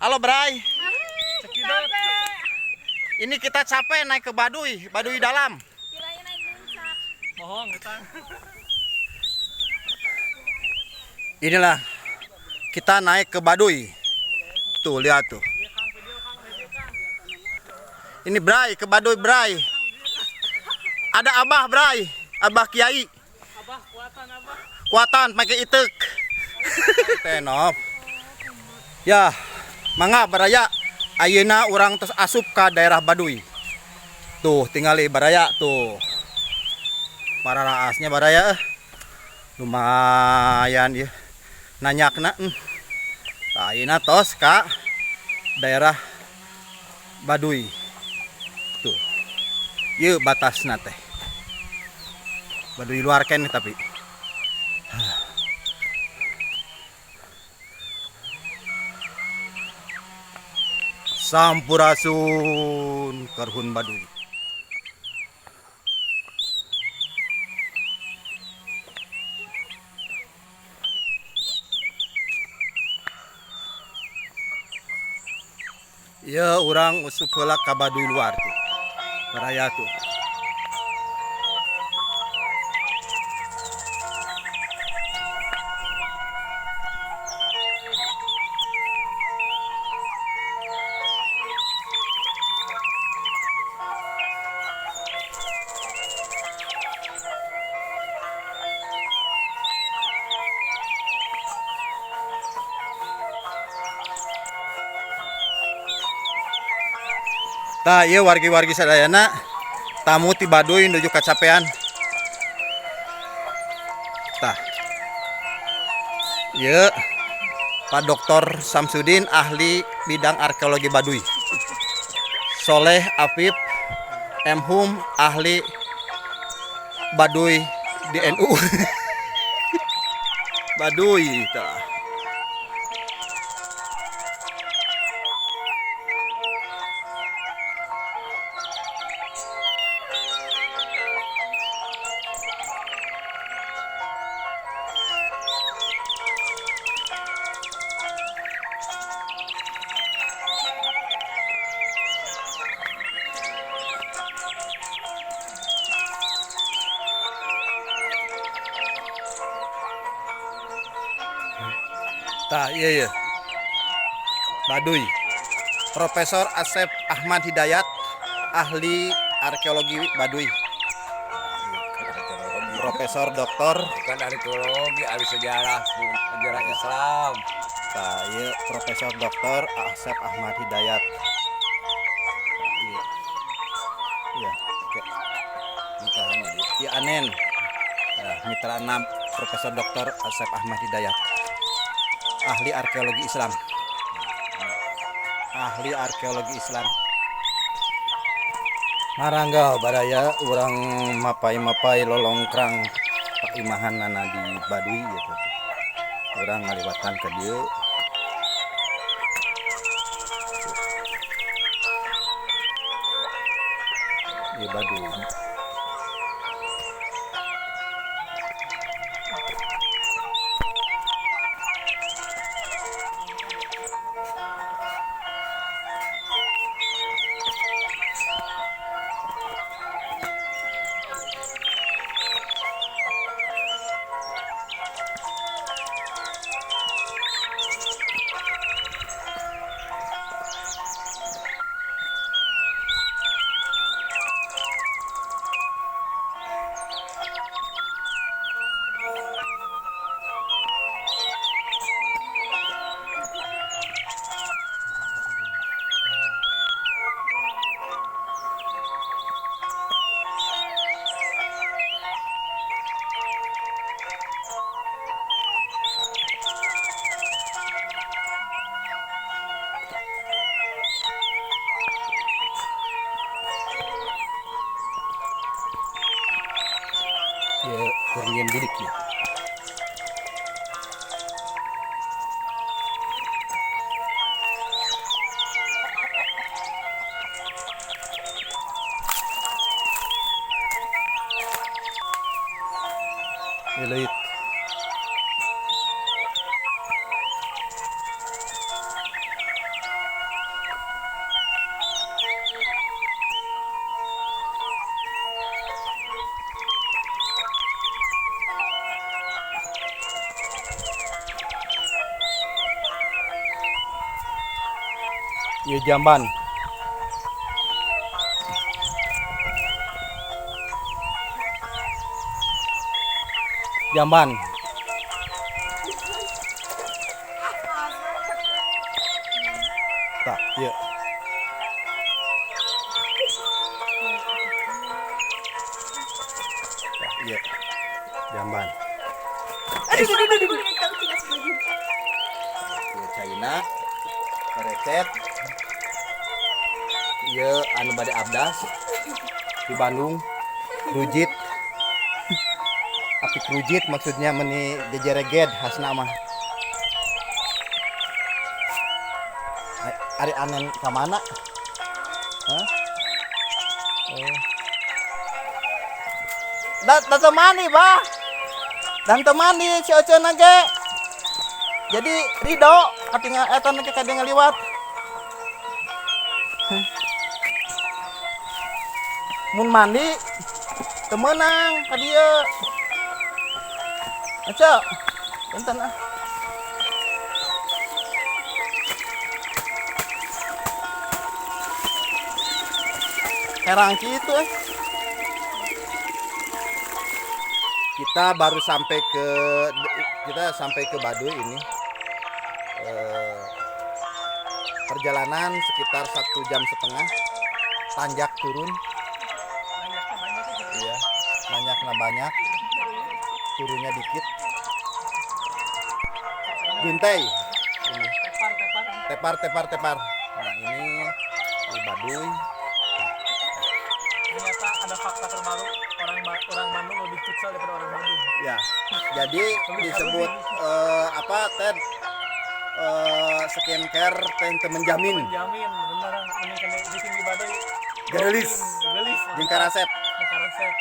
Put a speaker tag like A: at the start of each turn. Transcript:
A: Halo Bray. Ini kita capek naik ke Baduy, Baduy dalam.
B: Kirain naik puncak.
C: Bohong kita.
A: Inilah kita naik ke Baduy. Tuh lihat tuh. Ini Bray ke Baduy Bray. Ada Abah Bray, Abah Kiai.
C: Abah kuatan Abah.
A: Kuatan pakai itek. Tenop. Ya, mangga baraya. Ayeuna urang tos asup ka daerah Baduy. Tuh tingali baraya tuh. Para raasnya baraya lumayan ya. Nanyakna. Tah ayeuna tos ka daerah Baduy. Tuh. Ieu batasna teh. Baduy luar keneh tapi. Sampurasun Kerhun Baduy. Ya urang usup heula ka Baduy luar tuh. Baraya tuh. Tah ieu wargi-wargi sadayana tamu ti Baduy nuju kacapean. Tah. Ieu Pak Doktor Samsudin ahli bidang arkeologi Baduy. Soleh Afif M Hum ahli Baduy di NU. Baduy tah. Tah, iya iya. Baduy. Profesor Asep Ahmad Hidayat, ahli arkeologi Baduy. Profesor Doktor
D: bukan arkeologi, ahli sejarah, sejarah Islam.
A: Tah, iya Profesor Doktor Asep Ahmad Hidayat. Iya. Iya, oke.
D: Nikahan jadi.
A: Iya anen. Nah, mitra 6 Profesor Doktor Asep Ahmad Hidayat. Ahli arkeologi Islam. Ahli arkeologi Islam. Marangga baraya urang mapai-mapai lolongkrang paimahanana di Baduy gitu. Urang ngaliwatan ka dieu. Di Baduy. Ya, kurnian bilik ya. Elite. Ieu jamban. Jamban. Tah, ieu. Tah, ieu. Jamban.
B: Aduh, aduh, aduh, aduh.
A: Ieu caina. Merecet. Ieu anu bade abdas di Bandung. Rujit. Apik rujit maksudnya meni jejereged khasna mah. Ari anen ka mana? Hah? Oh. Da da teu mandi, Bah. Dan teu mandi si Oceuna ge. Jadi ridho katingal eta ge kade ngaliwat. Mun mandi teu meunang ka dieu. Aco, punten ah. Herang kitu eh. Kita baru sampai ke kita sampai ke Baduy ini. Perjalanan sekitar 1,5 jam, tanjak turun. Iya, banyaknya banyak, turunnya dikit. Juntai ini.
C: Tepar, tepar.
A: Tepar, tepar, tepar. Nah, ini di Baduy.
C: Ternyata ada fakta terbaru, orang Bandung lebih futsal daripada orang Bandung.
A: Ya, jadi disebut apa Ted, skincare teh teu menjamin.
C: Menjamin, beneran ini kan di sini di Baduy.
A: Gelis.
C: Gelis.
A: Jeung karasep.
C: Jeung karasep.